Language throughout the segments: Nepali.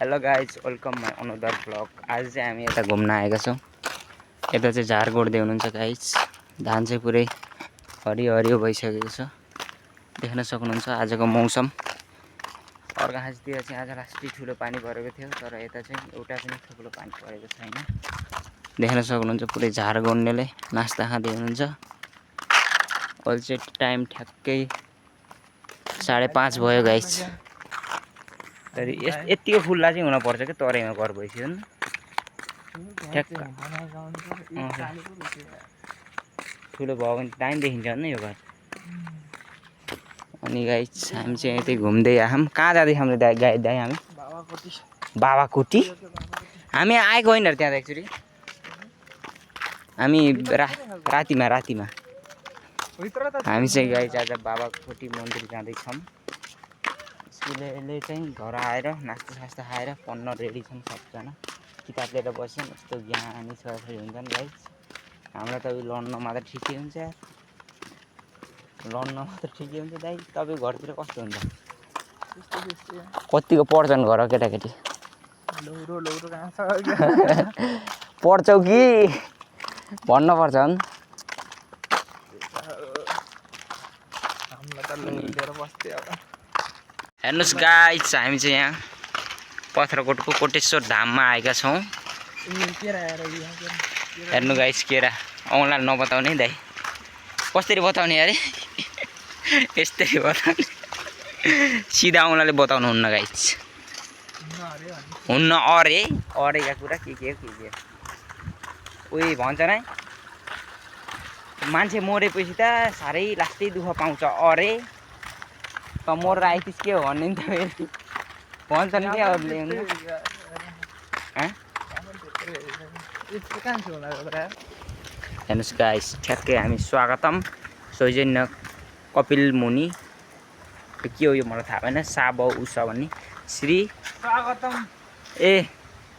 Hello guys welcome my another blog. आज चाहिँ हामी यता घुम्न आएका छौँ। यता चाहिँ झार गोड्दै हुनुहुन्छ गाइज। धान चाहिँ पुरै हरियो हरियो भइसकेको छ, देख्न सक्नुहुन्छ। आजको मौसम अर्घाखाँचतिर चाहिँ आज लास्टै ठुलो पानी परेको थियो, तर यता चाहिँ एउटा पनि ठुलो पानी परेको छैन। देख्न सक्नुहुन्छ पुरै झार गोड्नेले नास्ता खाँदै हुनुहुन्छ। अहिले चाहिँ टाइम ठ्याक्कै 5:30 भयो गाइज। तर यतिको खुल्ला चाहिँ हुनपर्छ क्या, तराईमा घर भइसक्यो नि ठ्याक्क। ठुलो भयो भने दामी देखिन्छ नि यो घर। अनि गाइज हामी चाहिँ यतै घुम्दै आयौँ। कहाँ जाँदैछौँ दाइ हामी? बाबाकोटी। हामी आएको होइन त्यहाँ त एक्चुअली हामी रातिमा हामी चाहिँ गाइज आज बाबाकोटी मन्दिर जाँदैछौँ। स्कुलले चाहिँ घर आएर नास्ता सास्ता खाएर पढ्न रेडी छन् सबजना। किताब लिएर बस्छन्, यस्तो ज्ञानी छोराछोरी हुन्छन् गाइज। हामीलाई त लड्न मात्र ठिकै हुन्छ, लड्न मात्र ठिकै हुन्छ। दाइ तपाईँको घरतिर कस्तो हुन्छ? कतिको पढ्छन् घर केटाकेटी? पढ्छौ कि भन्न पर्छ नि। हेर्नुहोस् गाइज हामी चाहिँ यहाँ पत्थरकोटको कोटेश्वर धाममा आएका छौँ। हेर्नु गाइज केरा औँला नबताउने दाइ। कसरी बताउने अरे? यस्तरी बताउने, सिधा औँलाले बताउनु हुन्न गाइज। हुन्न अरेका कुरा के उही भन्छ नै, मान्छे मरेपछि त साह्रै लास्टै दुःख पाउँछ अरे। त मरेर आइतिस के हो भन्ने नि त भन्छ नि क्या अरूले। हेर्नुहोस् गाइस ठ्याक्कै हामी स्वागतम सौजन्य कपिल मुनि के हो यो मलाई थाहा भएन। साब उस भन्ने श्री स्वागतम ए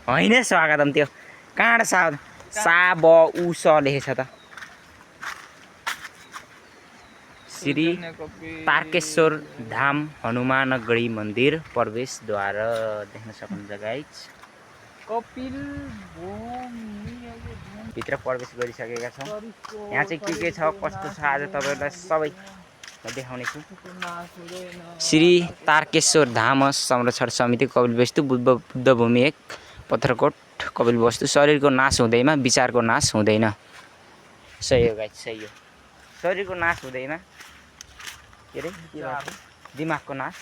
होइन स्वागतम, त्यो कहाँ साब उस लेखेछ त। श्री तारकेश्वर धाम हनुमानगढी मन्दिर प्रवेशद्वार देख्न सक्नुहुन्छ गाइज। कपिल भित्र प्रवेश गरिसकेका छौँ। यहाँ चाहिँ के छ कस्तो छ आज तपाईँहरूलाई सबै देखाउने छु। श्री तारकेश्वर धाम संरक्षण समिति कपिलवस्तु बुद्ध भूमि 1 पत्थरकोट कपिलवस्तु। शरीरको नाश हुँदैमा विचारको नाश हुँदैन। सही हो गाइज, सही हो। शरीरको नाश हुँदैमा के अरे दिमागको नाश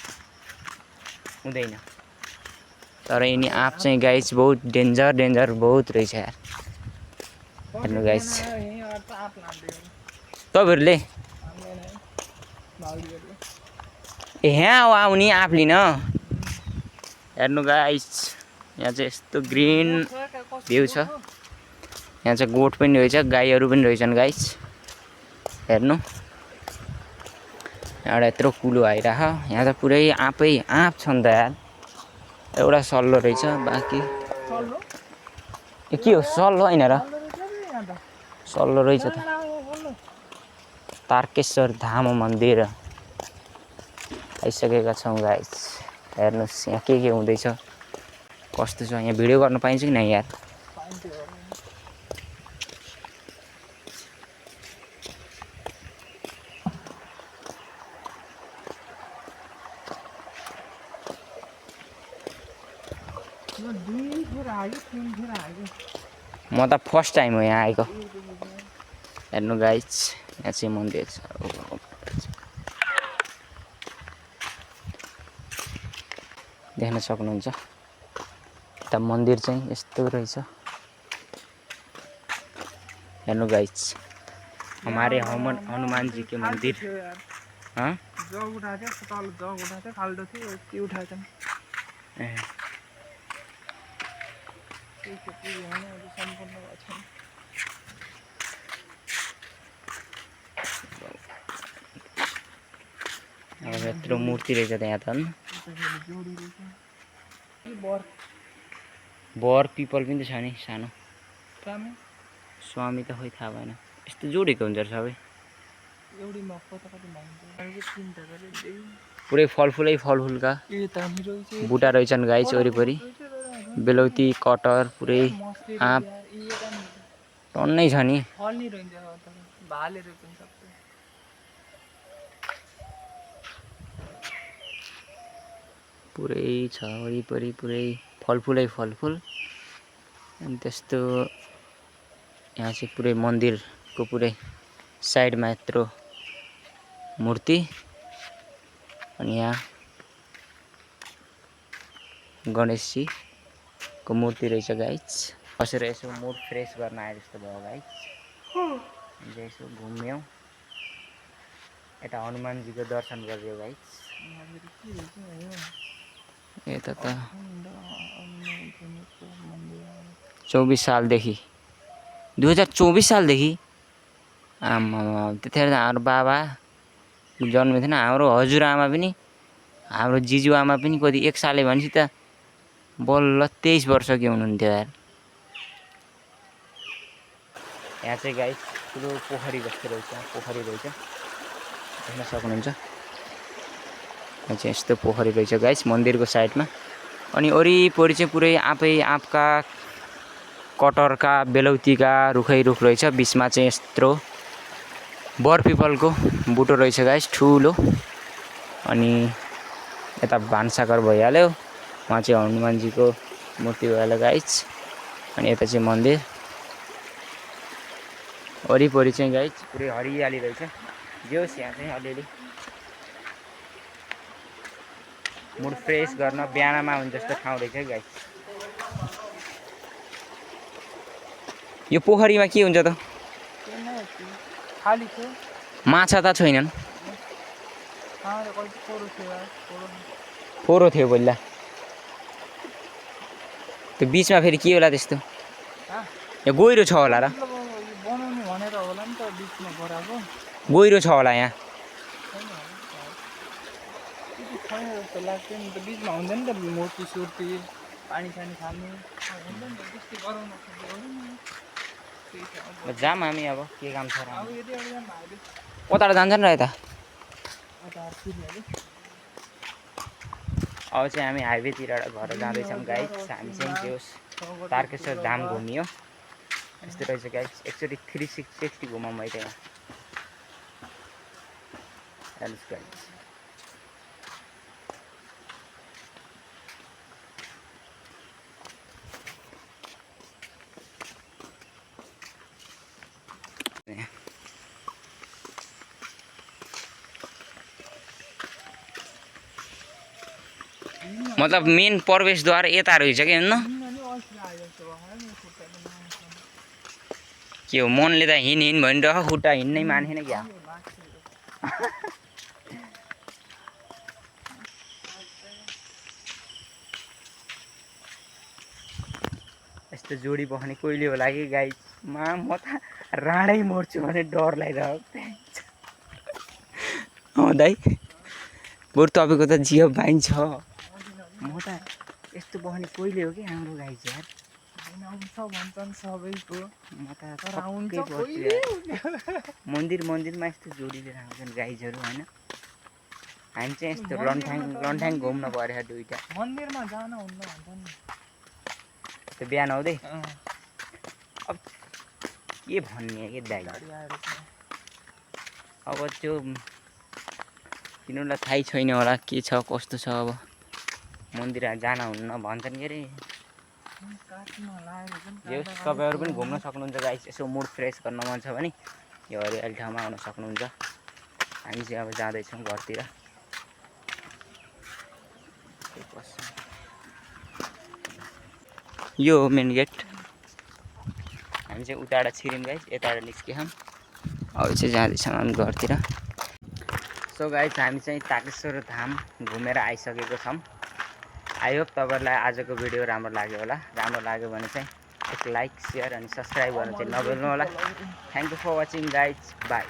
हुँदैन। तर यिनी आँप चाहिँ गाइज बहुत डेन्जर बहुत रहेछ यार। हेर्नु गाइज तपाईँहरूले यहाँ आउने आँप लिन। हेर्नु गाइज यहाँ चाहिँ यस्तो ग्रिन भ्यू छ। यहाँ चाहिँ गोठ पनि रहेछ, गाईहरू पनि रहेछन् गाइज। हेर्नु एउटा यत्रो कुलो आइरह। यहाँ त पुरै आँप छन् त यार। एउटा सल्लो रहेछ, बाँकी के हो सल्लो होइन र, सल्लो रहेछ त। तारकेश्वर धाम मन्दिर आइसकेका छौँ गाइज। हेर्नुहोस् यहाँ के हुँदैछ कस्तो छ। यहाँ भिडियो गर्न पाइन्छ कि नै यार? म त फर्स्ट टाइम हो यहाँ आएको। हेर्नु गाइज यहाँ चाहिँ मन्दिर छ। देख्न सक्नुहुन्छ यता मन्दिर चाहिँ यस्तो रहेछ। हेर्नु गाइज हमारे हनुमान जी के मंदिर। हाँ यत्रो मूर्ति रहेछ त्यहाँ त। बर पिपल पनि त छ नि सानो। स्वामी त खोइ थाहा भएन। यस्तो जोडेको हुन्छ सबै। पुरै फलफुलका बुटा रहेछन् गाइज वरिपरि। बेलौती कटर पुरै आँप टन्नै छ नि। पुरै छ वरिपरि पुरै फलफुलै फलफुल। अनि त्यस्तो यहाँ चाहिँ पुरै मन्दिरको पुरै साइडमा यत्रो मूर्ति। अनि यहाँ गणेशजीको मूर्ति रहेछ गाइस। बसेर यसो मुड फ्रेस गर्न आए जस्तो भयो गाइस। यसो घुम्यौँ, यता हनुमानजीको दर्शन गरियो गाइस। यता त 24 सालदेखि 2024 सालदेखि आमा त्यतिखेर हाम्रो बाबा जन्मेको थिएन। हाम्रो हजुरआमा पनि हाम्रो जिजुआमा पनि कति 1 साले भनेपछि त बल्ल 23 वर्षकी हुनुहुन्थ्यो यार। यहाँ चाहिँ गाइस ठुलो पोखरी जस्तो रहेछ, पोखरी रहेछ देख्न सक्नुहुन्छ। यहाँ चाहिँ यस्तो पोखरी रहेछ गाइस मन्दिरको साइडमा। अनि वरिपरि चाहिँ पुरै आँपका कटरका बेलौतीका रुखै रुख रहेछ। बिचमा चाहिँ यत्रो बरपिपलको बुटो रहेछ गाइस ठुलो। अनि यता भान्साघर भइहाल्यो, वहाँ चाहिँ हनुमानजीको मूर्ति भइहाल्यो गाइस। अनि यता चाहिँ मन्दिर वरिपरि चाहिँ गाइस पुरै हरियाली रहेछ। जोस् यहाँ चाहिँ अलिअलि मुड फ्रेस गर्न बिहानमा हुन्छ जस्तो ठाउँ रहेछ गाइस। यो पोखरीमा के हुन्छ त? माछा त छैनन्। फोरो थियो पहिला। त्यो बिचमा फेरि के होला त्यस्तो? यो गहिरो छ होला र? गहिरो छ होला यहाँ। जाम हामी अब के काम छ र? कताबाट जान्छन् र यता? अब चाहिँ हामी हाइवेतिर घर जाँदैछौँ गाइस। हामी चाहिँ त्यो तारकेश्वर धाम घुमियो यस्तो रहेछ गाइस। एकचोटि 360 घुमाउँ है त्यहाँ। मतलब मेन प्रवेशद्वार यता रहेछ कि होइन? के हो मनले त हिँड भनिरह, खुट्टा हिँड्नै मानेन क्या? यस्तो जोडी बस्ने कहिले होला कि गाइस? म त राडै मर्छु भने डर लागिरहेको। दाइ बरु तपाईँको त जियो भाइन्छ। म त यस्तो बस्ने कहिले हो कि हाम्रो गाइस यार? मन्दिरमा यस्तो जोडीले राख्छन् गाइजहरू होइन। हामी चाहिँ यस्तो लन्ठाङ घुम्न पऱ्यो दुईटा। मन्दिरमा जानु हुन्न भन्छ नि त्यो बिहान आउँदै। अब के भन्ने के दाइ? अब त्यो तिनीहरूलाई थाहै छैन होला के छ कस्तो छ। अब मन्दिर जान हुन्न भन्छन् के अरे। तपाईँहरू पनि घुम्न सक्नुहुन्छ गाइस। यसो मुड फ्रेस गर्न मन छ भने यो हरियाली ठाउँमा आउन सक्नुहुन्छ। हामी चाहिँ अब जाँदैछौँ घरतिर। यो हो मेन गेट। हामी चाहिँ उताबाट छिर्यौँ गाइस, यताबाट निस्क्यौँ। अब चाहिँ जाँदैछौँ हामी घरतिर। सो गाइस हामी चाहिँ तारकेश्वर धाम घुमेर आइसकेको छौँ। आई होप तपाईँहरूलाई आजको भिडियो राम्रो लाग्यो होला। राम्रो लाग्यो भने चाहिँ एक लाइक सेयर अनि सब्सक्राइब गर्न चाहिँ नभुल्नु होला। Thank you for watching guys. By.